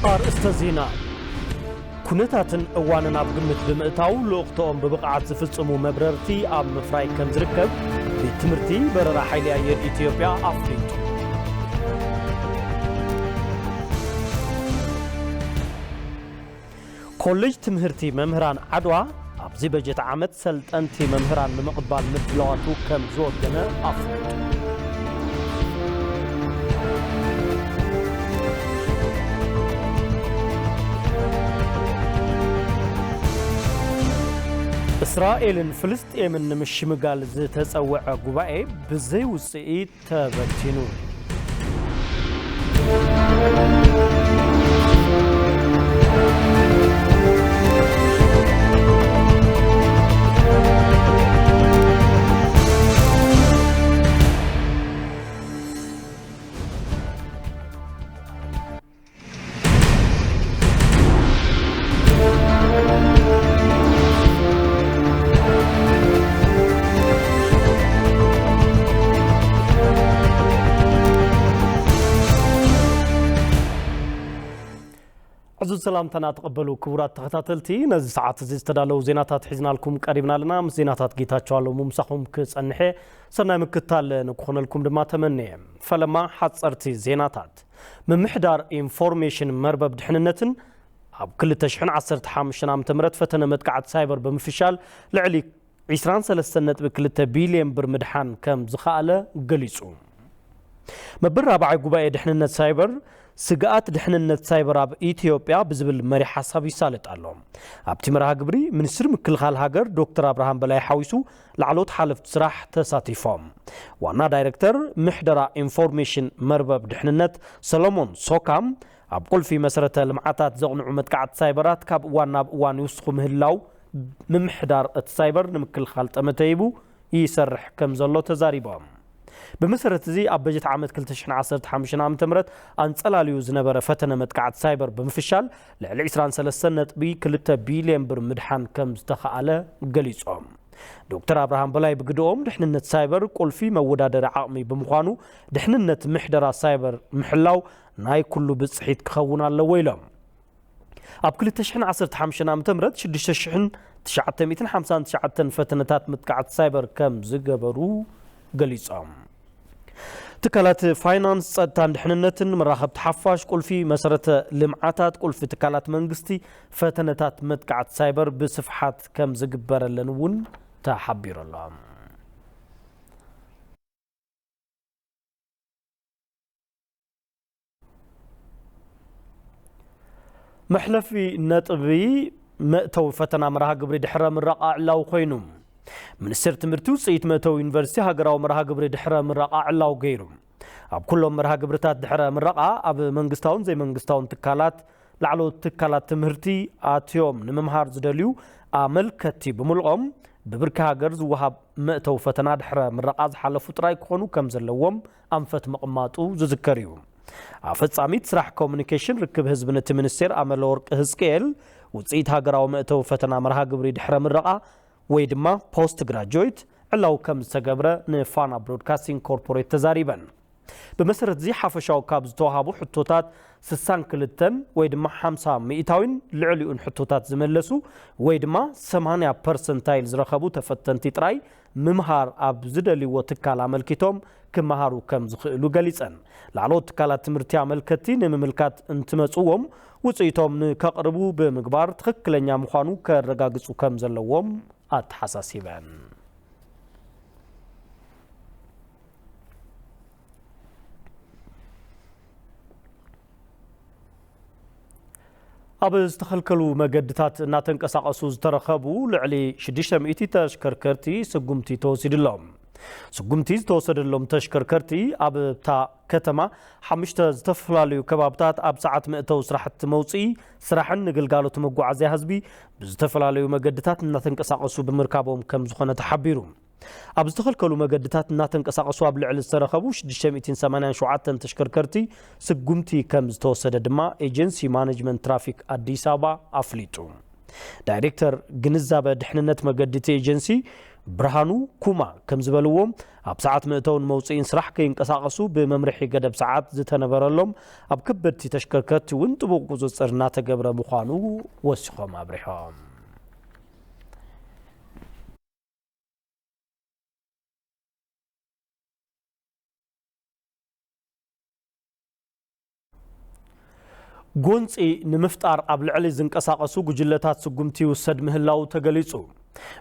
ኣርእስተ ዜና። ኩነታትን እዋንን ኣብ ግምት ብምእታው ልኡኽቶኦም ብብቕዓት ዝፍጽሙ መብረርቲ ኣብ ምፍራይ ከም ዝርከብ ቤት ትምህርቲ በረራ ሓይሊ ኣየር ኢትዮጵያ ኣፍሊጡ። ኮሌጅ ትምህርቲ መምህራን ዓድዋ ኣብዚ በጀት ዓመት ሰልጠንቲ መምህራን ንምቕባል ምድላዋቱ ከም ዝወገነ ኣፍሊጡ። እስራኤልን ፍልስጤምን ንምሽምጋል ዝተጸውዐ ጉባኤ ብዘይ ውጽኢት ተበቲኑ። ዕዙዝ ሰላምታና ተቐበሉ ክቡራት ተኸታተልቲ፣ ነዚ ሰዓት እዚ ዝተዳለዉ ዜናታት ሒዝናልኩም ቀሪብና ኣለና። ምስ ዜናታት ጌታቸው ኣለሙ ምሳኹም ክጸንሐ፣ ሰናይ ምክታል ንክኾነልኩም ድማ ተመንየ። ፈለማ ሓጸርቲ ዜናታት። ምምሕዳር ኢንፎርሜሽን መርበብ ድሕንነትን ኣብ ክልተ ሽሕን ዓሰርተ ሓሙሽተን ዓመተ ምህረት ፈተነ መጥቃዕቲ ሳይበር ብምፍሻል ልዕሊ ዕስራን ሰለስተን ነጥቢ ክልተ ቢልዮን ብር ምድሓን ከም ዝኸኣለ ገሊጹ። መበል ራብዓይ ጉባኤ ድሕንነት ሳይበር፣ ስግኣት ድሕንነት ሳይበር ኣብ ኢትዮጵያ ብዝብል መሪሕ ሓሳብ ይሳለጥ ኣሎ። ኣብቲ መርሃ ግብሪ፣ ሚኒስትር ምክልኻል ሃገር ዶክተር ኣብርሃም በላይ ሓዊሱ ላዕለዎት ሓለፍቲ ስራሕ ተሳቲፎም። ዋና ዳይሬክተር ምሕደራ ኢንፎርሜሽን መርበብ ድሕንነት ሰሎሞን ሶካም፣ ኣብ ቁልፊ መሰረተ ልምዓታት ዘቕንዑ መጥቃዕቲ ሳይበራት ካብ እዋን ናብ እዋን ይውስኹ ምህላው፣ ምምሕዳር እቲ ሳይበር ንምክልኻል ጠመተ ሂቡ ይሰርሕ ከም ዘሎ ተዛሪቦም። ብመሰረት እዚ፣ ኣብ በጀት ዓመት ክልተ ሽሕን ዓሰርተ ሓሙሽተን ዓመተ ምህረት ኣንጸላልዩ ዝነበረ ፈተነ መጥቃዕቲ ሳይበር ብምፍሻል፣ ልዕሊ ዕስራን ሰለስተን ነጥቢ ክልተ ቢልዮን ብር ምድሓን ከም ዝተኻኣለ ገሊጾም። ዶክተር ኣብርሃም በላይ ብግድኦም፣ ድሕንነት ሳይበር ቁልፊ መወዳደሪ ዓቕሚ ብምዃኑ፣ ድሕንነት ምሕደራ ሳይበር ምሕላው ናይ ኩሉ ብጽሒት ክኸውን ኣለዎ ኢሎም። ኣብ ክልተ ሽሕን ዓሰርተ ሓሙሽተን ዓመተ ምህረት ሽዱሽተ ሽሕን ትሽዓተ ሚእትን ሓምሳን ትሽዓተን ፈተነታት መጥቃዕቲ ሳይበር ከም ዝገበሩ ገሊጾም። ትካላት ፋይናንስ፣ ጸጥታን ድሕንነትን፣ መራኸብቲ ሓፋሽ፣ ቁልፊ መሰረተ ልምዓታት፣ ቁልፊ ትካላት መንግስቲ ፈተነታት መጥቃዕቲ ሳይበር ብስፍሓት ከም ዝግበረለን እውን ተሓቢሩ ኣሎ። መሕለፊ ነጥቢ መእተዊ ፈተና መርሃ ግብሪ ድሕረ ምረቓ ዕላዊ ኮይኑ። ሚኒስቴር ትምህርቲ ውፅኢት መእተዊ ዩኒቨርሲቲ ሃገራዊ መርሃ ግብሪ ድሕረ ምረቓ ዕላዊ ገይሩ። ኣብ ኩሎም መርሃ ግብርታት ድሕረ ምረቓ ኣብ መንግስታውን ዘይመንግስታውን ትካላት፣ ላዕለዎት ትካላት ትምህርቲ ኣትዮም ንምምሃር ዝደልዩ ኣመልከቲ ብምልኦም ብብርኪ ሃገር ዝወሃብ መእተዊ ፈተና ድሕረ ምረቓ ዝሓለፉ ጥራይ ክኾኑ ከም ዘለዎም ኣንፈት ምቕማጡ ዝዝከር እዩ። ኣፈጻሚት ስራሕ ኮሙኒኬሽን ርክብ ህዝቢ ነቲ ሚኒስቴር ኣመለወርቅ ህዝቅኤል፣ ውፅኢት ሃገራዊ መእተዊ ፈተና መርሃ ግብሪ ድሕረ ምረቓ ወይ ድማ ፖስት ግራጁዌት ዕላዊ ከም ዝተገብረ ንፋና ብሮድካስቲንግ ኮርፖሬት ተዛሪበን። ብመሰረት እዚ ሓፈሻዊ ካብ ዝተዋሃቡ ሕቶታት ስሳን ክልተን ወይ ድማ ሓምሳ ሚእታዊን ልዕሊኡን ሕቶታት ዝመለሱ ወይ ድማ ሰማንያ ፐርሰንታይል ዝረኸቡ ተፈተንቲ ጥራይ ምምሃር ኣብ ዝደልይዎ ትካል ኣመልኪቶም ክመሃሩ ከም ዝኽእሉ ገሊጸን። ላዕለዎት ትካላት ትምህርቲ ኣመልከቲ ንምምልካት እንትመጽዎም ውጽኢቶም ንከቕርቡ ብምግባር ትኽክለኛ ምዃኑ ከረጋግጹ ከም ዘለዎም ኣተሓሳሲበን። ኣብ ዝተኸልከሉ መገድታት እናተንቀሳቐሱ ዝተረኸቡ ልዕሊ ሽዱሽተ ሚእቲ ተሽከርከርቲ ስጉምቲ ተወሲዱሎም። ስጉምቲ ዝተወሰደሎም ተሽከርከርቲ ኣብታ ከተማ ሓሙሽተ ዝተፈላለዩ ከባብታት ኣብ ሰዓት መእተዊ ስራሕቲ መውፅኢ ስራሕን ንግልጋሎት መጓዓዝያ ህዝቢ ብዝተፈላለዩ መገድታት እናተንቀሳቐሱ ብምርካቦም ከም ዝኾነ ተሓቢሩ። ኣብ ዝተኸልከሉ መገድታት እናተንቀሳቐሱ ኣብ ልዕሊ ዝተረኸቡ ሽዱሽተ ሚእትን ሰማንያን ሸውዓተን ተሽከርከርቲ ስጉምቲ ከም ዝተወሰደ ድማ ኤጀንሲ ማኔጅመንት ትራፊክ ኣዲስ ኣበባ ኣፍሊጡ። ዳይሬክተር ግንዛበ ድሕንነት መገዲ እቲ ኤጀንሲ ብርሃኑ ኩማ ከም ዝበልዎ፣ ኣብ ሰዓት መእተውን መውፅኢን ስራሕ ከይንቀሳቐሱ ብመምርሒ ገደብ ሰዓት ዝተነበረሎም ኣብ ከበድቲ ተሽከርከርቲ እውን ጥቡቕ ቁፅፅር እናተገብረ ምዃኑ ወሲኾም ኣብሪሖም። ጎንፂ ንምፍጣር ኣብ ልዕሊ ዝንቀሳቐሱ ጉጅለታት ስጉምቲ ይውሰድ ምህላው ተገሊፁ።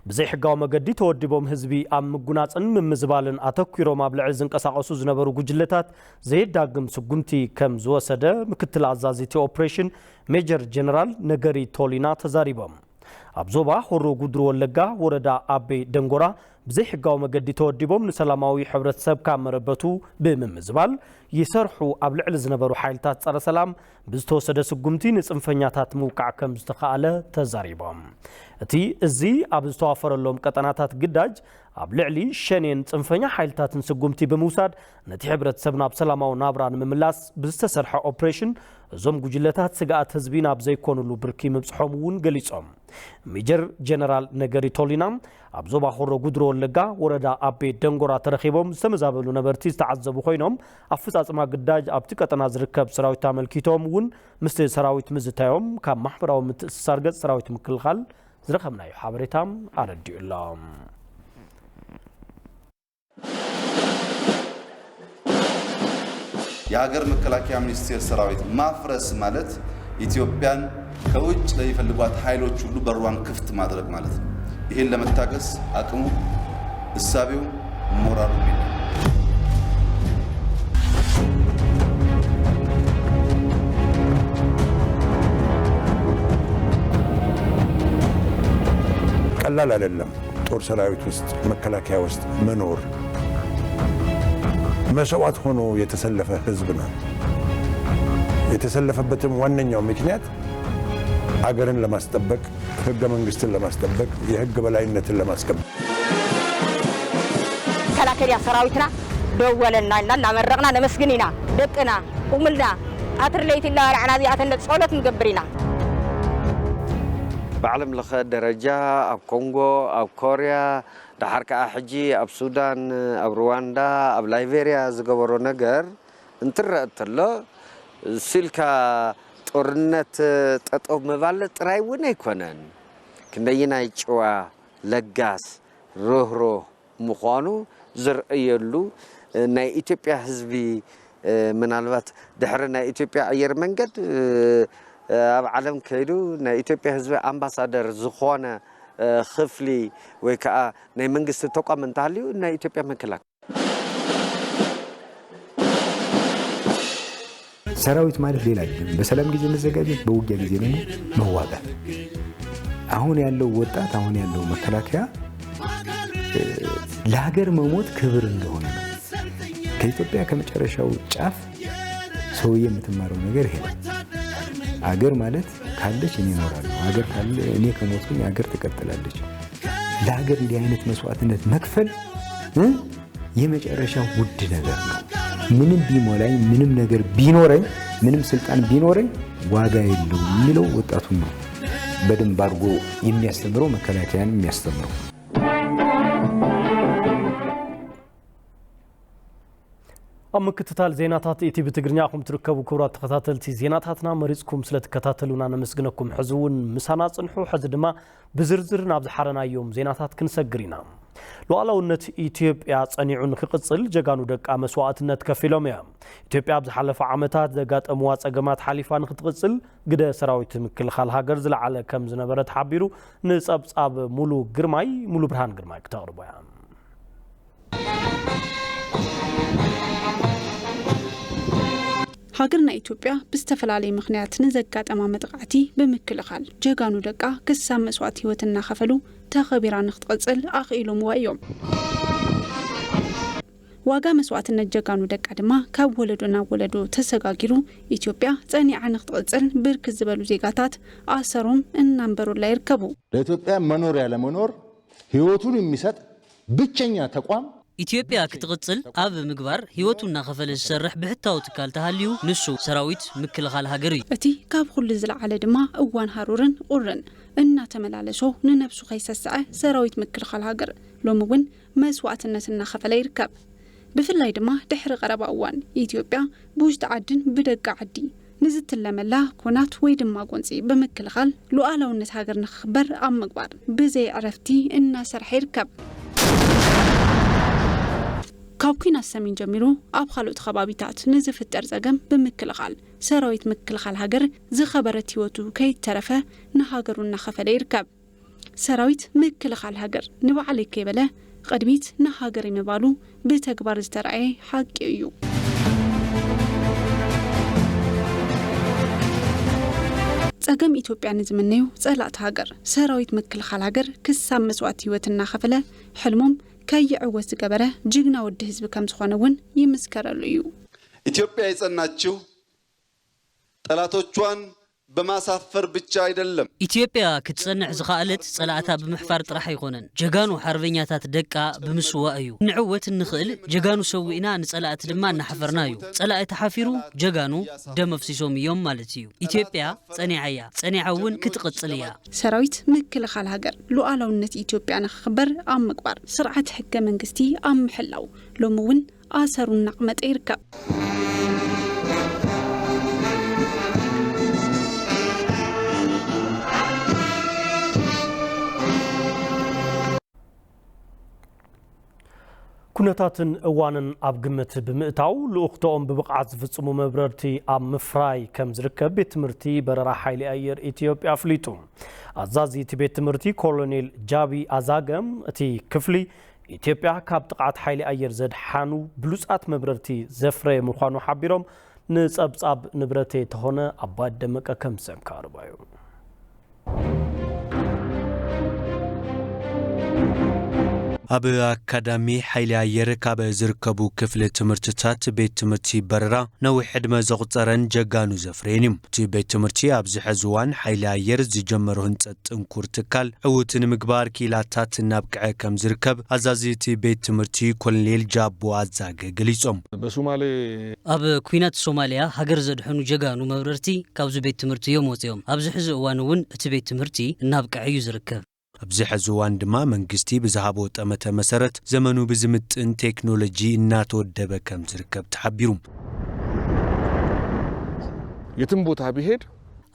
ብዘይሕጋዊ መገዲ ተወዲቦም ህዝቢ ኣብ ምጉናፅን ምምዝባልን ኣተኲሮም ኣብ ልዕሊ ዝንቀሳቐሱ ዝነበሩ ጉጅለታት ዘየዳግም ስጉምቲ ከም ዝወሰደ ምክትል ኣዛዚ እቲ ኦፕሬሽን ሜጀር ጀነራል ነገሪ ቶሊና ተዛሪቦም። ኣብ ዞባ ሆሮ ጉድሩ ወለጋ ወረዳ ኣቤ ደንጎራ ብዘይሕጋዊ መገዲ ተወዲቦም ንሰላማዊ ሕብረተሰብ ካብ መረበቱ ብምምዝባል ይሰርሑ ኣብ ልዕሊ ዝነበሩ ሓይልታት ጸረ ሰላም ብዝተወሰደ ስጉምቲ ንጽንፈኛታት ምውቃዕ ከም ዝተኻእለ ተዛሪቦም። እቲ እዚ ኣብ ዝተዋፈረሎም ቀጠናታት ግዳጅ ኣብ ልዕሊ ሸኔን ጽንፈኛ ሓይልታትን ስጉምቲ ብምውሳድ ነቲ ሕብረተሰብ ናብ ሰላማዊ ናብራ ንምምላስ ብዝተሰርሐ ኦፕሬሽን እዞም ጉጅለታት ስግኣት ህዝቢ ናብ ዘይኮኑሉ ብርኪ ምብጽሖም እውን ገሊጾም። ሜጀር ጀነራል ነገሪ ቶሊና ኣብ ዞባ ሆሮ ጉድሮ ወለጋ ወረዳ ኣቤ ደንጎራ ተረኺቦም ዝተመዛበሉ ነበርቲ ዝተዓዘቡ ኮይኖም፣ ኣፈጻጽማ ግዳጅ ኣብቲ ቀጠና ዝርከብ ሰራዊት ኣመልኪቶም እውን ምስቲ ሰራዊት ምዝታዮም ካብ ማሕበራዊ ምትእስሳር ገጽ ሰራዊት ምክልኻል ዝረኸብናዮ ሓበሬታ ኣረዲኡ ኣሎ። የሀገር መከላከያ ሚኒስቴር ሰራዊት ማፍረስ ማለት ኢትዮጵያን ከውጭ ለሚፈልጓት ሀይሎች ሁሉ በሯን ክፍት ማድረግ ማለት ነው። ይሄን ለመታገስ አቅሙ፣ እሳቤው፣ ሞራሉ የለም። ቀላል አይደለም። ጦር ሰራዊት ውስጥ መከላከያ ውስጥ መኖር መስዋዕት ሆኖ የተሰለፈ ህዝብ ነው። የተሰለፈበትም ዋነኛው ምክንያት አገርን ለማስጠበቅ፣ ህገ መንግስትን ለማስጠበቅ፣ የህግ በላይነትን ለማስከበር መከላከያ ሰራዊትና ደወለና እና እናመረቅና ነመስግን ኢና። ደቅና ቁምልና ቀትር ለይቲ እናበላዕና እዚኣተን ጸሎት ንገብር ኢና። ብዓለም ለኸ ደረጃ ኣብ ኮንጎ፣ ኣብ ኮርያ፣ ደሓር ከኣ ሕጂ ኣብ ሱዳን፣ ኣብ ሩዋንዳ፣ ኣብ ላይቤርያ ዝገበሮ ነገር እንትረአ እንተሎ፣ ሲልካ ጦርነት ጠጠው ምባል ጥራይ እውን ኣይኮነን። ክንደይናይ ጭዋ፣ ለጋስ፣ ርህሩህ ምዃኑ ዝረኣየሉ፣ ናይ ኢትዮጵያ ህዝቢ ምናልባት ድሕሪ ናይ ኢትዮጵያ ኣየር መንገድ ኣብ ዓለም ከይዱ ናይ ኢትዮጵያ ህዝቢ ኣምባሳደር ዝኾነ ክፍሊ ወይ ከዓ ናይ መንግስቲ ተቋም እንተሃልዩ ናይ ኢትዮጵያ መከላከያ። ሰራዊት ማለት ሌላ አይደለም። በሰላም ጊዜ መዘጋጀት፣ በውጊያ ጊዜ ደግሞ መዋጋት። አሁን ያለው ወጣት፣ አሁን ያለው መከላከያ ለሀገር መሞት ክብር እንደሆነ ነው። ከኢትዮጵያ ከመጨረሻው ጫፍ ሰውዬ የምትማረው ነገር ይሄ ነው። አገር ማለት ካለች እኔ እኖራለሁ፣ አገር ካለ እኔ ከሞትኩኝ አገር ትቀጥላለች። ለሀገር እንዲህ አይነት መስዋዕትነት መክፈል እ የመጨረሻ ውድ ነገር ነው። ምንም ቢሞላኝ፣ ምንም ነገር ቢኖረኝ፣ ምንም ስልጣን ቢኖረኝ ዋጋ የለውም የሚለው ወጣቱን ነው በደንብ አድርጎ የሚያስተምረው፣ መከላከያን የሚያስተምረው። ኣብ ምክትታል ዜናታት ኢቲቪ ትግርኛ ኢኹም ትርከቡ። ክቡራት ተኸታተልቲ ዜናታትና መሪፅኩም ስለትከታተሉና ነመስግነኩም። ሕዚ እውን ምሳና ፅንሑ። ሕዚ ድማ ብዝርዝር ናብ ዝሓረናዮም ዜናታት ክንሰግር ኢና። ሉዓላውነት ኢትዮጵያ ጸኒዑ ንክቕጽል ጀጋኑ ደቃ መስዋእትነት ከፊሎም እዮም። ኢትዮጵያ ኣብ ዝሓለፈ ዓመታት ዘጋጠምዋ ጸገማት ሓሊፋ ንክትቕጽል ግደ ሰራዊት ምክልኻል ሃገር ዝለዓለ ከም ዝነበረ ተሓቢሩ። ንጸብጻብ ሙሉ ግርማይ፣ ሙሉ ብርሃን ግርማይ ክተቕርቦ እያ። ሃገርና ኢትዮጵያ ብዝተፈላለየ ምኽንያት ንዘጋጠማ መጥቓዕቲ ብምክልኻል ጀጋኑ ደቃ ክሳብ መስዋእቲ ህይወት እናኸፈሉ ተኸቢራ ንክትቕፅል ኣኽኢሎምዋ እዮም። ዋጋ መስዋእትነት ጀጋኑ ደቃ ድማ ካብ ወለዶ ናብ ወለዶ ተሰጋጊሩ ኢትዮጵያ ፀኒዓ ንክትቕፅል ብርክት ዝበሉ ዜጋታት ኣሰሮም እናንበሩላ ይርከቡ። ለኢትዮጵያ መኖር ያለመኖር ህይወቱን የሚሰጥ ብቸኛ ተቋም ኢትዮጵያ ክትቕጽል ኣብ ምግባር ህይወቱ እናኸፈለ ዝሰርሕ ብሕታዊ ትካል ተሃልዩ፣ ንሱ ሰራዊት ምክልኻል ሃገር እዩ። እቲ ካብ ኩሉ ዝለዓለ ድማ እዋን ሃሩርን ቁርን እናተመላለሶ ንነብሱ ከይሰስዐ ሰራዊት ምክልኻል ሃገር ሎሚ እውን መስዋእትነት እናኸፈለ ይርከብ። ብፍላይ ድማ ድሕሪ ቀረባ እዋን ኢትዮጵያ ብውሽጢ ዓድን ብደቂ ዓዲ ንዝትለመላ ኩናት ወይ ድማ ጎንፂ ብምክልኻል ሉዓላውነት ሃገር ንክኽበር ኣብ ምግባር ብዘይ ዕረፍቲ እናሰርሐ ይርከብ። ካብ ኩናት ሰሜን ጀሚሩ ኣብ ካልኦት ከባቢታት ንዝፍጠር ጸገም ብምክልኻል ሰራዊት ምክልኻል ሃገር ዝኸበረት ህይወቱ ከይተረፈ ንሃገሩ እናኸፈለ ይርከብ። ሰራዊት ምክልኻል ሃገር ንባዕለይ ከይበለ ቅድሚት ንሃገር ምባሉ ብተግባር ዝተረኣየ ሓቂ እዩ። ጸገም ኢትዮጵያ ንዝምነዩ ጸላእቲ ሃገር ሰራዊት ምክልኻል ሃገር ክሳብ መስዋእቲ ህይወት እናኸፈለ ሕልሞም ከይዕወት ዝገበረ ጅግና ወዲ ህዝቢ ከም ዝኾነ እውን ይምስከረሉ እዩ። ኢትዮጵያ የጸናችው ጠላቶቿን በማሳፈር ብቻ አይደለም። ኢትዮጵያ ክትጸንዕ ዝኸኣለት ጸላእታ ብምሕፋር ጥራሕ ኣይኮነን፣ ጀጋኑ ሓርበኛታት ደቃ ብምስዋእ እዩ። ንዕወት እንኽእል ጀጋኑ ሰዊእና ንጸላእቲ ድማ እናሓፈርና እዩ። ጸላኢ ተሓፊሩ ጀጋኑ ደም ኣፍሲሶም እዮም ማለት እዩ። ኢትዮጵያ ጸኒዓ እያ፣ ጸኒዓ እውን ክትቕጽል እያ። ሰራዊት ምክልኻል ሃገር ሉዓላውነት ኢትዮጵያ ንክኽበር ኣብ ምግባር ስርዓት ሕገ መንግስቲ ኣብ ምሕላው ሎሚ እውን ኣሰሩ እናቕመጠ ይርከብ። ኩነታትን እዋንን ኣብ ግምት ብምእታው ልኡኽቶኦም ብብቕዓት ዝፍጽሙ መብረርቲ ኣብ ምፍራይ ከም ዝርከብ ቤት ትምህርቲ በረራ ሓይሊ ኣየር ኢትዮጵያ ኣፍሊጡ። ኣዛዚ እቲ ቤት ትምህርቲ ኮሎኔል ጃቢ ኣዛገም እቲ ክፍሊ ኢትዮጵያ ካብ ጥቕዓት ሓይሊ ኣየር ዘድሓኑ ብሉጻት መብረርቲ ዘፍረየ ምዃኑ ሓቢሮም ንጸብጻብ ንብረቴ ተኾነ ኣባይ ደመቀ ከም ዝሰምካ ኣርባዩ። ኣብ ኣካዳሚ ሓይሊ ኣየር ካብ ዝርከቡ ክፍሊ ትምህርትታት ቤት ትምህርቲ በረራ ነዊሕ ዕድመ ዘቑጸረን ጀጋኑ ዘፍረየን እዩ። እቲ ቤት ትምህርቲ ኣብዚ ሕዚ እዋን ሓይሊ ኣየር ዝጀመሮ ህንጸት ጥንኩር ትካል ዕዉት ንምግባር ክኢላታት እናብቅዐ ከም ዝርከብ ኣዛዚ እቲ ቤት ትምህርቲ ኮሎኔል ጃቦ ኣዛገ ገሊጾም። በሶማሌ ኣብ ኩናት ሶማሊያ ሃገር ዘድሐኑ ጀጋኑ መብረርቲ ካብዚ ቤት ትምህርቲ እዮም ወፂኦም። ኣብዚ ሕዚ እዋን እውን እቲ ቤት ትምህርቲ እናብቅዐ እዩ ዝርከብ። ኣብዚ ሕዚ እዋን ድማ መንግስቲ ብዝሃቦ ጠመተ መሰረት ዘመኑ ብዝምጥን ቴክኖሎጂ እናተወደበ ከም ዝርከብ ተሓቢሩ። የትም ቦታ ብሄድ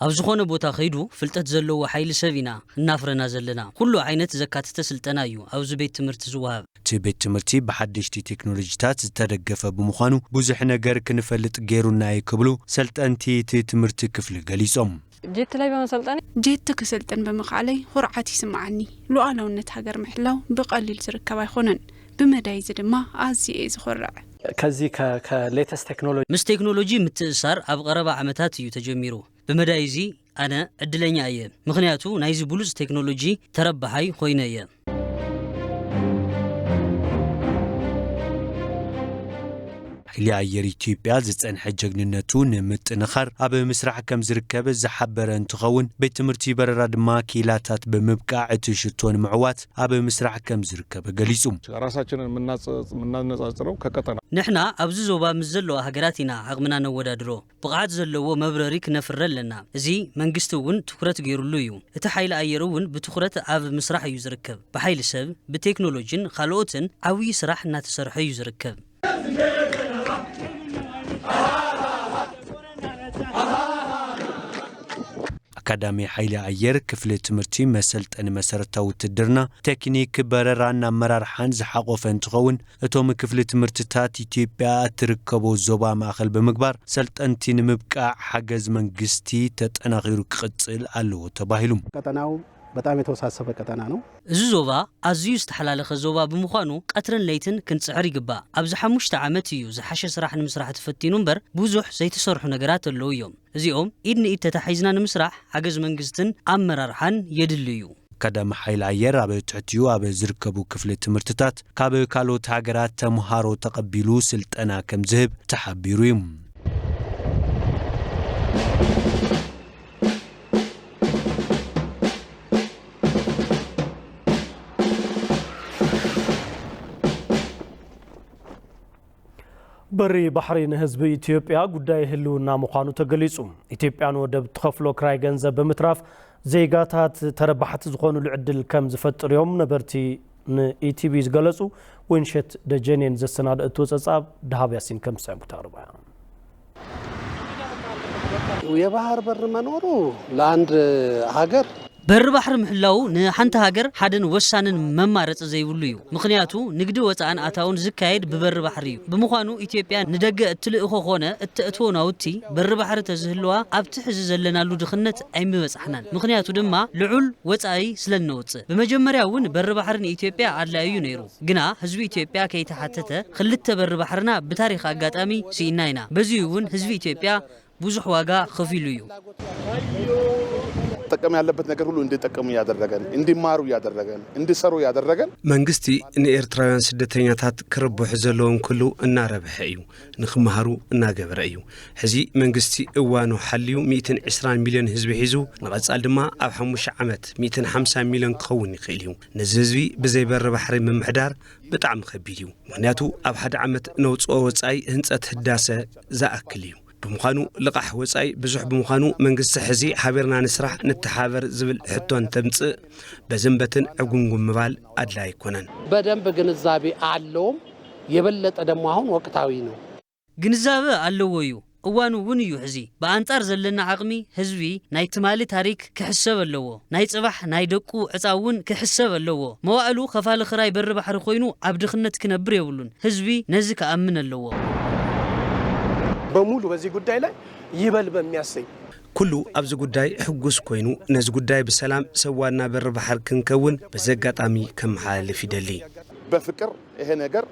ኣብ ዝኾነ ቦታ ከይዱ ፍልጠት ዘለዎ ሓይሊ ሰብ ኢና እናፍረና ዘለና። ኩሉ ዓይነት ዘካተተ ስልጠና እዩ ኣብዚ ቤት ትምህርቲ ዝወሃብ። እቲ ቤት ትምህርቲ ብሓደሽቲ ቴክኖሎጂታት ዝተደገፈ ብምዃኑ ብዙሕ ነገር ክንፈልጥ ገይሩና እዩ ክብሉ ሰልጠንቲ እቲ ትምህርቲ ክፍሊ ገሊጾም። ጀት ላይ በመሰልጠኔ ጀት ክስልጥን ብምኽኣለይ ኹርዓት ይስምዓኒ። ሉዓላውነት ሃገር ምሕላው ብቐሊል ዝርከብ ኣይኮነን። ብመዳይ እዚ ድማ ኣዝየ እየ ዝኾርዕ። ከዚህ ከ- ከ latest technology ምስ ቴክኖሎጂ ምትእስሳር ኣብ ቐረባ ዓመታት እዩ ተጀሚሩ። ብመዳይ እዚ ኣነ ዕድለኛ እየ፣ ምኽንያቱ ናይዚ ብሉጽ ቴክኖሎጂ ተረባሓይ ኾይነ እየ። ሓይሊ ኣየር ኢትዮጵያ ዝጸንሐ ጀግንነቱ ንምጥንኻር ኣብ ምስራሕ ከም ዝርከብ ዝሓበረ እንትኸውን፣ ቤት ትምህርቲ በረራ ድማ ክኢላታት ብምብቃዕ እቲ ሽቶ ንምዕዋት ኣብ ምስራሕ ከም ዝርከብ ገሊጹ። ራሳችንን የምናነጻጽረው ከቀጠና ንሕና ኣብዚ ዞባ ምስ ዘለዋ ሃገራት ኢና ዓቕምና ነወዳድሮ። ብቕዓት ዘለዎ መብረሪ ክነፍሪ ኣለና። እዚ መንግስቲ እውን ትኹረት ገይሩሉ እዩ። እቲ ሓይሊ ኣየር እውን ብትኹረት ኣብ ምስራሕ እዩ ዝርከብ። ብሓይሊ ሰብ፣ ብቴክኖሎጂን ካልኦትን ዓብዪ ስራሕ እናተሰርሐ እዩ ዝርከብ። ኣካዳሚ ሓይሊ ኣየር ክፍሊ ትምህርቲ መሰልጠኒ መሰረታዊ ውትድርና፣ ቴክኒክ በረራን ኣመራርሓን ዝሓቖፈ እንትኸውን፣ እቶም ክፍሊ ትምህርትታት ኢትዮጵያ እትርከቦ ዞባ ማእኸል ብምግባር ሰልጠንቲ ንምብቃዕ ሓገዝ መንግስቲ ተጠናኺሩ ክቕፅል ኣለዎ ተባሂሉ። ቀጠናው በጣም የተወሳሰበ ቀጠና ነው። እዚ ዞባ ኣዝዩ ዝተሓላለኸ ዞባ ብምዃኑ ቀትርን ለይትን ክንጽዕር ይግባእ። ኣብዚ ሓሙሽተ ዓመት እዩ ዝሓሸ ስራሕ ንምስራሕ ተፈቲኑ እምበር ብዙሕ ዘይተሰርሑ ነገራት ኣለዉ እዮም። እዚኦም ኢድ ንኢድ ተታሒዝና ንምስራሕ ሓገዝ መንግስትን ኣመራርሓን የድሊ እዩ። ቀዳሚ ሓይሊ ኣየር ኣብ ትሕቲኡ ኣብ ዝርከቡ ክፍሊ ትምህርትታት ካብ ካልኦት ሃገራት ተምሃሮ ተቐቢሉ ስልጠና ከም ዝህብ ተሓቢሩ እዩ። በሪ ባሕሪ ንህዝቢ ኢትዮጵያ ጉዳይ ህልውና ምዃኑ ተገሊጹ። ኢትዮጵያ ንወደብ ትኸፍሎ ክራይ ገንዘብ ብምትራፍ ዜጋታት ተረባሕቲ ዝኾኑሉ ዕድል ከም ዝፈጥር እዮም ነበርቲ ንኢቲቪ ዝገለጹ። ወይንሸት ደጀኔን ዘሰናደእቶ ጸብጻብ ደሃብ ያሲን ከም ዝሰዕቡ ተቕርባ። የባህር በር መኖሩ ለአንድ ሀገር በሪ ባሕሪ ምሕላዉ ንሓንቲ ሃገር ሓደን ወሳንን መማረፂ ዘይብሉ እዩ። ምኽንያቱ ንግዲ ወፃእን ኣታውን ዝካየድ ብበሪ ባሕሪ እዩ። ብምዃኑ ኢትዮጵያ ንደገ እትልእኾ ኾነ እተእትዎ ናውቲ በሪ ባሕሪ ተዝህልዋ ኣብቲ ሕዚ ዘለናሉ ድኽነት ኣይምበፃሕናን። ምኽንያቱ ድማ ልዑል ወፃኢ ስለእነውፅእ። ብመጀመርያ እውን በሪ ባሕሪ ንኢትዮጵያ ኣድላዩ እዩ ነይሩ። ግና ህዝቢ ኢትዮጵያ ከይተሓተተ ክልተ በሪ ባሕርና ብታሪኽ ኣጋጣሚ ስኢና ኢና። በዚኡ እውን ህዝቢ ኢትዮጵያ ብዙሕ ዋጋ ከፊሉ እዩ። ጠቀም ያለበት ነገር ሁሉ እንዲጠቀሙ እያደረገን እንዲማሩ እያደረገን እንዲሰሩ እያደረገን መንግስቲ ንኤርትራውያን ስደተኛታት ክርብሑ ዘለዎም ክሉ እናረብሐ እዩ፣ ንክመሃሩ እናገበረ እዩ። ሕዚ መንግስቲ እዋኑ ሓልዩ ሚእትን ዕስራን ሚልዮን ህዝቢ ሒዙ ንቐጻል ድማ ኣብ ሓሙሽተ ዓመት ሚእትን ሓምሳን ሚልዮን ክኸውን ይኽእል እዩ። ነዚ ህዝቢ ብዘይ በሪ ባሕሪ ምምሕዳር ብጣዕሚ ከቢድ እዩ። ምኽንያቱ ኣብ ሓደ ዓመት ነውፅኦ ወፃኢ ህንፀት ህዳሰ ዝኣክል እዩ። ብምዃኑ ልቓሕ ወፃኢ ብዙሕ ብምዃኑ መንግስቲ ሕዚ ሓቢርና ንስራሕ ንተሓበር ዝብል ሕቶ እንተምፅእ በዘንበትን ዕጉምጉም ምባል ኣድላይ ኣይኮነን። በደንብ ግንዛቤ አለውም። የበለጠ ደግሞ አሁን ወቅታዊ ነው። ግንዛበ ኣለዎ እዩ። እዋኑ እውን እዩ ሕዚ። ብኣንጻር ዘለና ዓቕሚ ህዝቢ ናይ ትማሊ ታሪክ ክሕሰብ ኣለዎ። ናይ ጽባሕ ናይ ደቁ ዕጻ እውን ክሕሰብ ኣለዎ። መዋእሉ ከፋሊ ክራይ በሪ ባሕሪ ኮይኑ ኣብ ድኽነት ክነብር የብሉን። ህዝቢ ነዚ ክኣምን ኣለዎ። በሙሉ በዚህ ጉዳይ ላይ ይበል በሚያሰኝ ኩሉ ኣብዚ ጉዳይ ሕጉስ ኮይኑ ነዚ ጉዳይ ብሰላም ሰብ ዋና በሪ ባሕር ክንከውን በዚ ኣጋጣሚ ከመሓላልፍ ይደሊ። በፍቅር ይሄ ነገር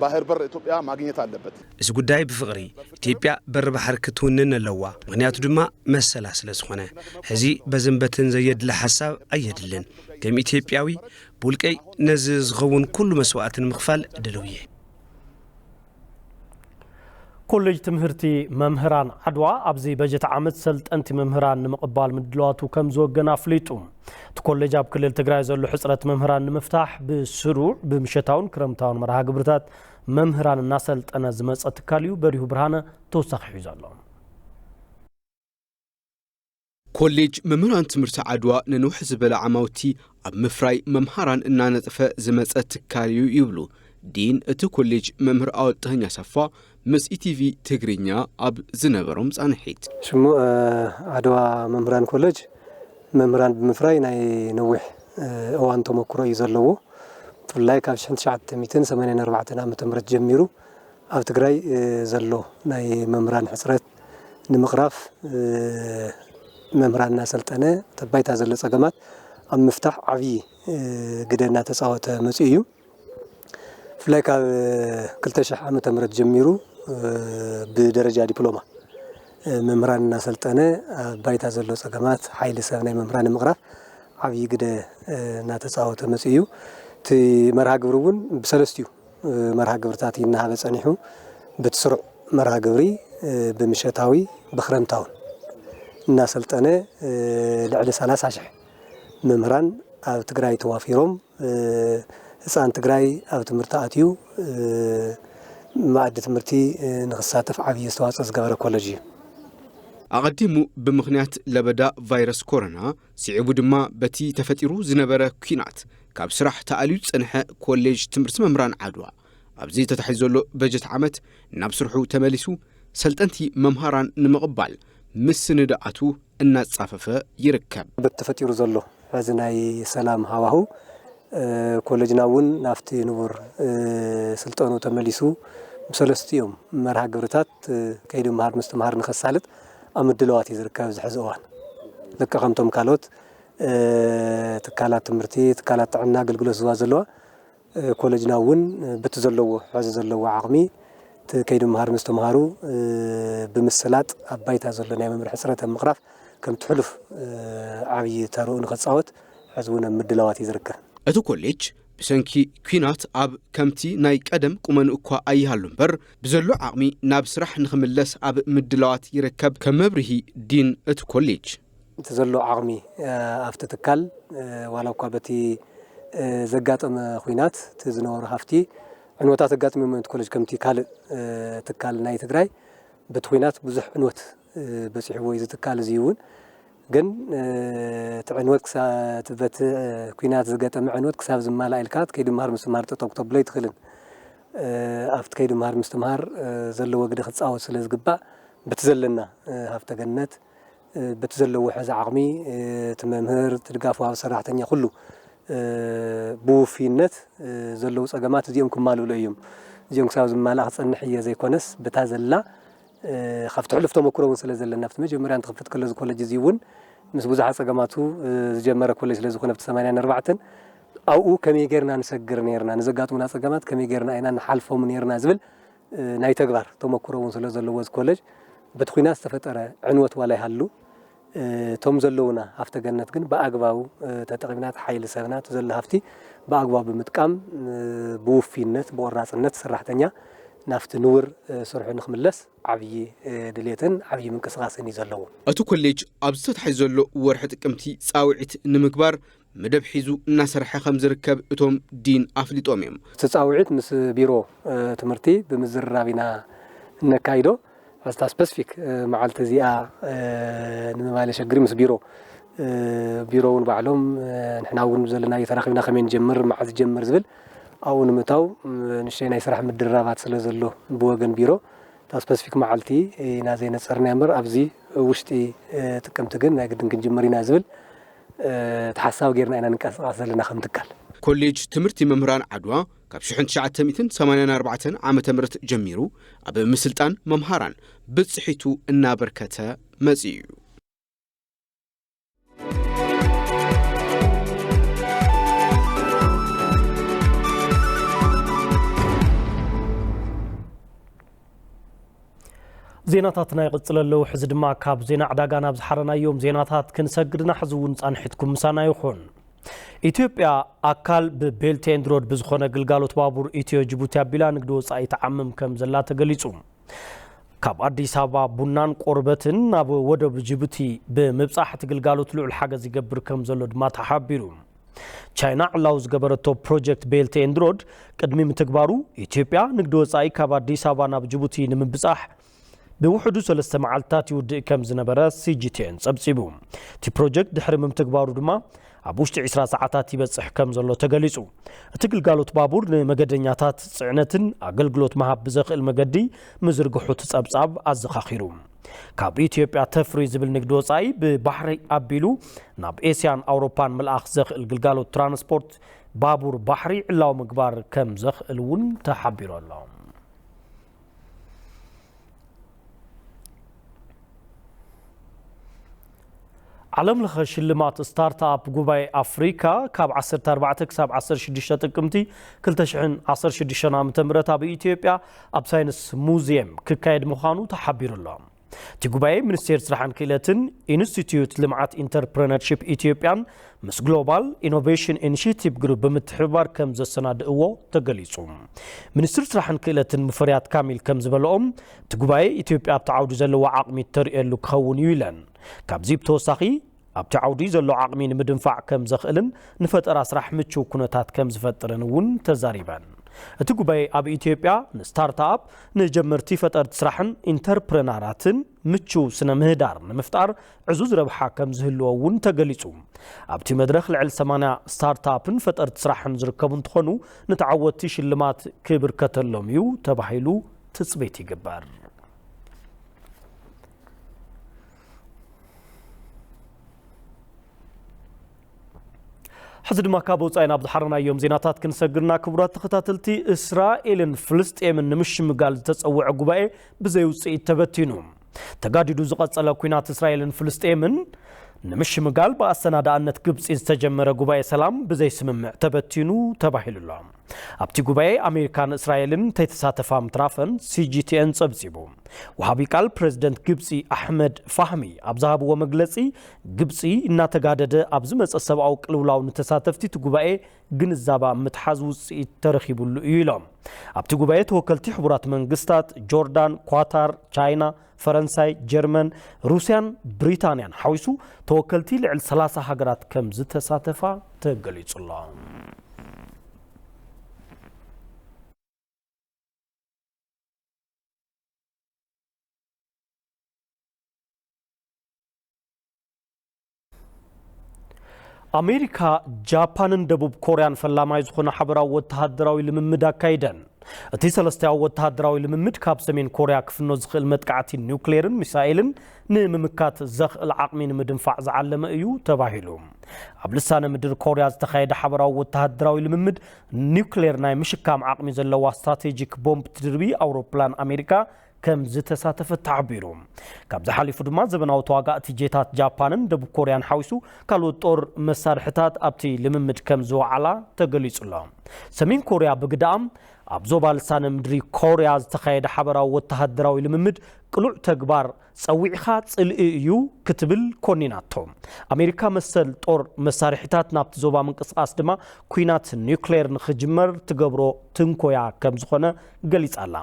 ባህር በር ኢትዮጵያ ማግኘት አለበት። እዚ ጉዳይ ብፍቕሪ ኢትዮጵያ በሪ ባሕር ክትውንን ኣለዋ። ምኽንያቱ ድማ መሰላ ስለ ዝኾነ። ሕዚ በዝንበትን ዘየድሊ ሓሳብ ኣየድልን። ከም ኢትዮጵያዊ ብውልቀይ ነዚ ዝኸውን ኩሉ መስዋእቲ ንምኽፋል ድልው እየ። ኮሌጅ ትምህርቲ መምህራን ዓድዋ ኣብዚ በጀት ዓመት ሰልጠንቲ መምህራን ንምቕባል ምድላዋቱ ከም ዝወገነ ኣፍሊጡ። እቲ ኮሌጅ ኣብ ክልል ትግራይ ዘሎ ሕፅረት መምህራን ንምፍታሕ ብስሩዕ ብምሸታውን ክረምታውን መርሃ ግብርታት መምህራን እናሰልጠነ ዝመፀ ትካል እዩ። በሪሁ ብርሃነ ተወሳኺ ሒዙ ኣሎ። ኮሌጅ መምህራን ትምህርቲ ዓድዋ ንንውሕ ዝበለ ዓማውቲ ኣብ ምፍራይ መምሃራን እናነጠፈ ዝመፀ ትካል እዩ ይብሉ ዲን እቲ ኮሌጅ መምህር ኣወጣኸኝ ኣሰፋ ምስ ኢቲቪ ትግርኛ ኣብ ዝነበሮም ፃንሒት። ሽሙ ዓድዋ መምህራን ኮሌጅ መምህራን ብምፍራይ ናይ ነዊሕ እዋን ተመክሮ እዩ ዘለዎ። ብፍላይ ካብ ሽሕን ትሽዓተ ሚእትን ሰማንያን ኣርባዕተን ዓመተ ምህረት ጀሚሩ ኣብ ትግራይ ዘሎ ናይ መምህራን ሕፅረት ንምቕራፍ መምህራን እናሰልጠነ እቲ ባይታ ዘሎ ፀገማት ኣብ ምፍታሕ ዓብዪ ግደ እናተፃወተ መፂኡ እዩ። ብፍላይ ካብ ክልተ ሽሕ ዓመተ ምህረት ጀሚሩ ብደረጃ ዲፕሎማ መምህራን እናሰልጠነ ኣብ ባይታ ዘሎ ፀገማት ሓይሊ ሰብ ናይ መምህራን ንምቕራፍ ዓብዪ ግደ እናተፃወተ መፂኡ እዩ። እቲ መርሃ ግብሪ እውን ብሰለስቲኡ መርሃ ግብርታት እናሃበ ፀኒሑ ብቲ ስሩዕ መርሃ ግብሪ ብምሸታዊ ብክረምታውን እናሰልጠነ ልዕሊ ሰላሳ ሽሕ መምህራን ኣብ ትግራይ ተዋፊሮም ህፃን ትግራይ ኣብ ትምህርቲ ኣትዩ መኣዲ ትምህርቲ ንክሳተፍ ዓብዪ ኣስተዋፅኦ ዝገበረ ኮለጅ እዩ። ኣቐዲሙ ብምኽንያት ለበዳ ቫይረስ ኮሮና ስዒቡ ድማ በቲ ተፈጢሩ ዝነበረ ኲናት ካብ ስራሕ ተኣልዩ ዝጸንሐ ኮሌጅ ትምህርቲ መምህራን ዓድዋ ኣብዚ ተታሒዙ ዘሎ በጀት ዓመት ናብ ስርሑ ተመሊሱ ሰልጠንቲ መምሃራን ንምቕባል ምስንዳኣቱ እናጻፈፈ ይርከብ። በቲ ተፈጢሩ ዘሎ ሕዚ ናይ ሰላም ሃዋህው ኮለጅና እውን ናብቲ ንቡር ስልጠኑ ተመሊሱ ብሰለስቲኦም መርሃ ግብርታት ከይዲ ምሃር ምስትምሃር ንኸሳልጥ ኣብ ምድለዋት እዩ ዝርከብ። ዝሕዚ እዋን ልክዕ ከምቶም ካልኦት ትካላት ትምህርቲ፣ ትካላት ጥዕና ኣገልግሎት ዝህባ ዘለዋ ኮለጅና እውን በቲ ዘለዎ ሕዚ ዘለዎ ዓቕሚ እቲ ከይዲ ምሃር ምስትምሃሩ ብምስላጥ ኣብ ባይታ ዘሎ ናይ መምህር ሕፅረት ኣብ ምቕራፍ ከምቲ ሕሉፍ ዓብዪ ተርኡ ንኽፃወት ሕዚ እውን ኣብ ምድላዋት እዩ ዝርከብ። እቲ ኮሌጅ ብሰንኪ ኲናት ኣብ ከምቲ ናይ ቀደም ቁመንኡ እኳ ኣይሃሉ እምበር ብዘሎ ዓቕሚ ናብ ስራሕ ንኽምለስ ኣብ ምድላዋት ይርከብ። ከም መብርሂ ዲን እቲ ኮሌጅ እቲ ዘሎ ዓቕሚ ኣብቲ ትካል ዋላ እኳ በቲ ዘጋጠመ ኹናት እቲ ዝነበሩ ሃፍቲ ዕንወታት ኣጋጢሞም እዮም። እቲ ኮሌጅ ከምቲ ካልእ ትካል ናይ ትግራይ በቲ ኲናት ብዙሕ ዕንወት በፂሕዎ እዩ። እዚ ትካል እዚ እውን ግን እቲ ዕንወት ክሳ- በቲ ኲናት ዝገጠመ ዕንወት ክሳብ ዝማላእ ኢልካ ከይዲ ምሃር ምስትምሃር ጠጠው ክተብሎ ኣይትኽእልን። ኣብቲ ከይዲ ምሃር ምስትምሃር ዘለዎ ግደ ክፃወት ስለ ዝግባእ በቲ ዘለና ሃፍተ ገነት በቲ ዘለዎ ሕዚ ዓቕሚ እቲ መምህር፣ እቲ ድጋፍ ወሃቢ ሰራሕተኛ ኩሉ ብውፍይነት ዘለዉ ፀገማት እዚኦም ክማልእሉ እዮም። እዚኦም ክሳብ ዝማላእ ክፀንሕ እየ ዘይኮነስ ብታ ዘላ ካብቲ ሕሉፍ ተመክሮ እውን ስለ ዘለና ኣብቲ መጀመርያ እንትኽፈት ከሎ እዚ ኮለጅ እዚ እውን ምስ ብዙሓት ፀገማቱ ዝጀመረ ኮለጅ ስለ ዝኾነ ኣብቲ ሰማንያን ኣርባዕተን ኣብኡ ከመይ ጌርና ንሰግር ኔርና፣ ንዘጋጥሙና ፀገማት ከመይ ጌርና ኢና ንሓልፎም ኔርና ዝብል ናይ ተግባር ተመክሮ እውን ስለ ዘለዎ እዚ ኮለጅ በቲ ኲናት ዝተፈጠረ ዕንወት ዋላ ይሃሉ እቶም ዘለውና ሃፍተ ገነት ግን ብኣግባቡ ተጠቒምና እቲ ሓይሊ ሰብና እቲ ዘሎ ሃፍቲ ብኣግባቡ ብምጥቃም ብውፍይነት ብቆራፅነት ሰራሕተኛ ናብቲ ንቡር ስርሑ ንክምለስ ዓብዪ ድሌትን ዓብዪ ምንቅስቃስን እዩ ዘለዎ። እቲ ኮሌጅ ኣብዚ ተታሒዙ ዘሎ ወርሒ ጥቅምቲ ፃውዒት ንምግባር መደብ ሒዙ እናሰርሐ ከም ዝርከብ እቶም ዲን ኣፍሊጦም እዮም። እቲ ፃውዒት ምስ ቢሮ ትምህርቲ ብምዝርራብ ኢና እነካይዶ። ሕዝታ ስፐሲፊክ መዓልቲ እዚኣ ንምባል የሸግር ምስ ቢሮ ቢሮ እውን ባዕሎም ንሕና እውን ዘለናዮ ተራኺብና ከመይ ንጀምር መዓዝ ጀምር ዝብል ኣብኡ ንምእታው ንእሽተይ ናይ ስራሕ ምድርራባት ስለ ዘሎ ብወገን ቢሮ እታ ስፐሲፊክ መዓልቲ ኢና ዘይነፀርና እምበር ኣብዚ ውሽጢ ጥቅምቲ ግን ናይ ግድን ክንጅምር ኢና ዝብል እቲ ሓሳብ ጌርና ኢና ንንቀሳቐስ ዘለና ከም ትካል። ኮሌጅ ትምህርቲ መምህራን ዓድዋ ካብ ሽሕን ትሽዓተ ሚእትን ሰማንያን ኣርባዕተን ዓመተ ምህረት ጀሚሩ ኣብ ምስልጣን መምሃራን ብፅሒቱ እናበርከተ መፂኡ እዩ። ዜናታትና ይቕጽል ኣለዉ። ሕዚ ድማ ካብ ዜና ዕዳጋ ናብ ዝሓረናዮም ዜናታት ክንሰግድና፣ ሕዚ እውን ጻንሒትኩም ምሳና ይኹን። ኢትዮጵያ ኣካል ብቤልት ኤንድ ሮድ ብዝኾነ ግልጋሎት ባቡር ኢትዮ ጅቡቲ ኣቢላ ንግዲ ወጻኢ ትዓምም ከም ዘላ ተገሊጹ። ካብ ኣዲስ ኣበባ ቡናን ቆርበትን ናብ ወደብ ጅቡቲ ብምብጻሕ እቲ ግልጋሎት ልዑል ሓገዝ ይገብር ከም ዘሎ ድማ ተሓቢሩ። ቻይና ዕላዊ ዝገበረቶ ፕሮጀክት ቤልት ኤንድ ሮድ ቅድሚ ምትግባሩ ኢትዮጵያ ንግዲ ወጻኢ ካብ ኣዲስ ኣበባ ናብ ጅቡቲ ንምብጻሕ ብውሕዱ ሰለስተ መዓልትታት ይውድእ ከም ዝነበረ ሲጂቲኤን ጸብጺቡ። እቲ ፕሮጀክት ድሕሪ ምምትግባሩ ድማ ኣብ ውሽጢ ዕስራ ሰዓታት ይበጽሕ ከም ዘሎ ተገሊጹ። እቲ ግልጋሎት ባቡር ንመገደኛታት ጽዕነትን ኣገልግሎት ምሃብ ብዘኽእል መገዲ ምዝርግሑ እቲ ጸብጻብ ኣዘኻኺሩ። ካብ ኢትዮጵያ ተፍሪ ዝብል ንግዲ ወጻኢ ብባሕሪ ኣቢሉ ናብ ኤስያን ኣውሮፓን ምልኣኽ ዘኽእል ግልጋሎት ትራንስፖርት ባቡር ባሕሪ ዕላዊ ምግባር ከም ዘኽእል እውን ተሓቢሩ ኣሎ። ዓለም ለኸ ሽልማት ስታርትኣፕ ጉባኤ ኣፍሪካ ካብ ዓሰርተ ኣርባዕተ ክሳብ ዓሰርተ ሽዱሽተ ጥቅምቲ ክልተ ሽሕን ዓሰርተ ሽዱሽተን ዓመተ ምህረት ኣብ ኢትዮጵያ ኣብ ሳይንስ ሙዚየም ክካየድ ምዃኑ ተሓቢሩ ኣሎ። እቲ ጉባኤ ሚኒስቴር ስራሕን ክእለትን ኢንስቲትዩት ልምዓት ኢንተርፕረነርሺፕ ኢትዮጵያን ምስ ግሎባል ኢኖቬሽን ኢኒሽቲቭ ግሩፕ ብምትሕብባር ከም ዘሰናድእዎ ተገሊጹ። ሚኒስትር ስራሕን ክእለትን ሙፈሪያት ካሚል ከም ዝበለኦም እቲ ጉባኤ ኢትዮጵያ ኣብቲ ዓውዲ ዘለዋ ዓቕሚ እተርእየሉ ክኸውን እዩ ኢለን። ካብዚ ብተወሳኺ ኣብቲ ዓውዲ ዘሎ ዓቕሚ ንምድንፋዕ ከም ዘኽእልን ንፈጠራ ስራሕ ምቹው ኩነታት ከም ዝፈጥርን እውን ተዛሪበን። እቲ ጉባኤ ኣብ ኢትዮጵያ ንስታርትኣፕ፣ ንጀመርቲ ፈጠርቲ ስራሕን ኢንተርፕረነራትን ምቹው ስነ ምህዳር ንምፍጣር ዕዙዝ ረብሓ ከም ዝህልዎ እውን ተገሊጹ። ኣብቲ መድረኽ ልዕሊ ሰማንያ ስታርትኣፕን ፈጠርቲ ስራሕን ዝርከቡ እንትኾኑ ንተዓወትቲ ሽልማት ክብርከተሎም እዩ ተባሂሉ ትጽቢት ይግበር። ሕዚ ድማ ካብ ወፃኢ ናብ ዝሓረናዮም ዜናታት ክንሰግርና። ክቡራት ተኸታተልቲ፣ እስራኤልን ፍልስጤምን ንምሽምጋል ዝተፀውዐ ጉባኤ ብዘይ ውፅኢት ተበቲኑ። ተጋዲዱ ዝቐጸለ ኲናት እስራኤልን ፍልስጤምን ንምሽምጋል ብኣሰናዳእነት ግብፂ ዝተጀመረ ጉባኤ ሰላም ብዘይ ስምምዕ ተበቲኑ ተባሂሉ ኣሎ። ኣብቲ ጉባኤ ኣሜሪካን እስራኤልን እንተይተሳተፋ ምትራፈን ሲጂቲኤን ጸብጺቡ። ወሃቢ ቃል ፕሬዝደንት ግብጺ ኣሕመድ ፋህሚ ኣብ ዝሃብዎ መግለጺ፣ ግብጺ እናተጋደደ ኣብ ዝመጸ ሰብኣዊ ቅልውላው ንተሳተፍቲ እቲ ጉባኤ ግንዛባ ምትሓዝ ውጽኢት ተረኺቡሉ እዩ ኢሎም። ኣብቲ ጉባኤ ተወከልቲ ሕቡራት መንግስታት፣ ጆርዳን፣ ኳታር፣ ቻይና፣ ፈረንሳይ፣ ጀርመን፣ ሩስያን ብሪታንያን ሓዊሱ ተወከልቲ ልዕሊ ሰላሳ ሃገራት ከም ዝተሳተፋ ተገሊጹ ኣሎ። ኣሜሪካ፣ ጃፓንን ደቡብ ኮርያን ፈላማይ ዝኾነ ሓበራዊ ወተሃደራዊ ልምምድ ኣካይደን። እቲ ሰለስቲያዊ ወተሃደራዊ ልምምድ ካብ ሰሜን ኮርያ ክፍኖ ዝኽእል መጥቃዕቲ ኒውክሌርን ሚሳኤልን ንምምካት ዘኽእል ዓቕሚ ንምድንፋዕ ዝዓለመ እዩ ተባሂሉ። ኣብ ልሳነ ምድር ኮርያ ዝተኻየደ ሓበራዊ ወተሃደራዊ ልምምድ፣ ኒውክሌር ናይ ምሽካም ዓቕሚ ዘለዋ ስትራቴጂክ ቦምብ ትድርቢ ኣውሮፕላን ኣሜሪካ ከም ዝተሳተፈት ተሓቢሩ። ካብዚ ሓሊፉ ድማ፣ ዘበናዊ ተዋጋእቲ ጄታት ጃፓንን ደቡብ ኮርያን ሓዊሱ ካልኦት ጦር መሳርሕታት ኣብቲ ልምምድ ከም ዝወዓላ ተገሊጹ ኣሎ። ሰሜን ኮርያ ብግዳም፣ ኣብ ዞባ ልሳነ ምድሪ ኮርያ ዝተኻየደ ሓበራዊ ወተሃደራዊ ልምምድ ቅሉዕ ተግባር ጸዊዕኻ ጽልኢ እዩ ክትብል ኮኒናቶ። ኣሜሪካ መሰል ጦር መሳርሒታት ናብቲ ዞባ ምንቅስቓስ ድማ፣ ኲናት ኒውክሌር ንኽጅመር ትገብሮ ትንኮያ ከም ዝኾነ ገሊጻ ኣላ።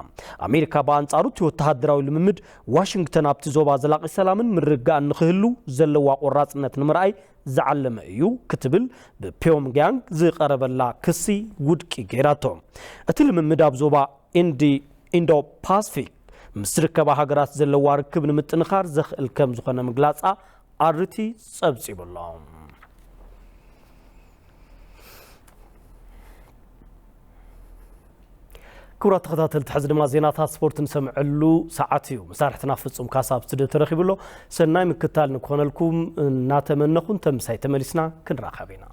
ኣሜሪካ ብኣንጻሩ፣ እቲ ወተሃደራዊ ልምምድ ዋሽንግተን ኣብቲ ዞባ ዘላቒ ሰላምን ምርግጋእን ንኽህሉ ዘለዋ ቆራጽነት ንምርኣይ ዝዓለመ እዩ ክትብል ብፒዮንግያንግ ዝቐረበላ ክሲ ውድቂ ገይራቶ። እቲ ልምምድ ኣብ ዞባ ኢንዲ-፣ ኢንዶ ፓስፊክ ምስ ዝርከባ ሃገራት ዘለዋ ርክብ ንምጥንኻር ዘኽእል ከም ዝኾነ ምግላጻ ኣርቲ ጸብጺቡ ኣሎ። ክቡራት ተኸታተልቲ፣ ሕዚ ድማ ዜናታት ስፖርት ንሰምዐሉ ሰዓት እዩ። መሳርሕትና ፍጹም ካሳ ኣብ ስቱድዮ ተረኺቡ ኣሎ። ሰናይ ምክታል ንክኾነልኩም እናተመነኹ፣ እንተ ምሳይ ተመሊስና ክንራኸብ ኢና።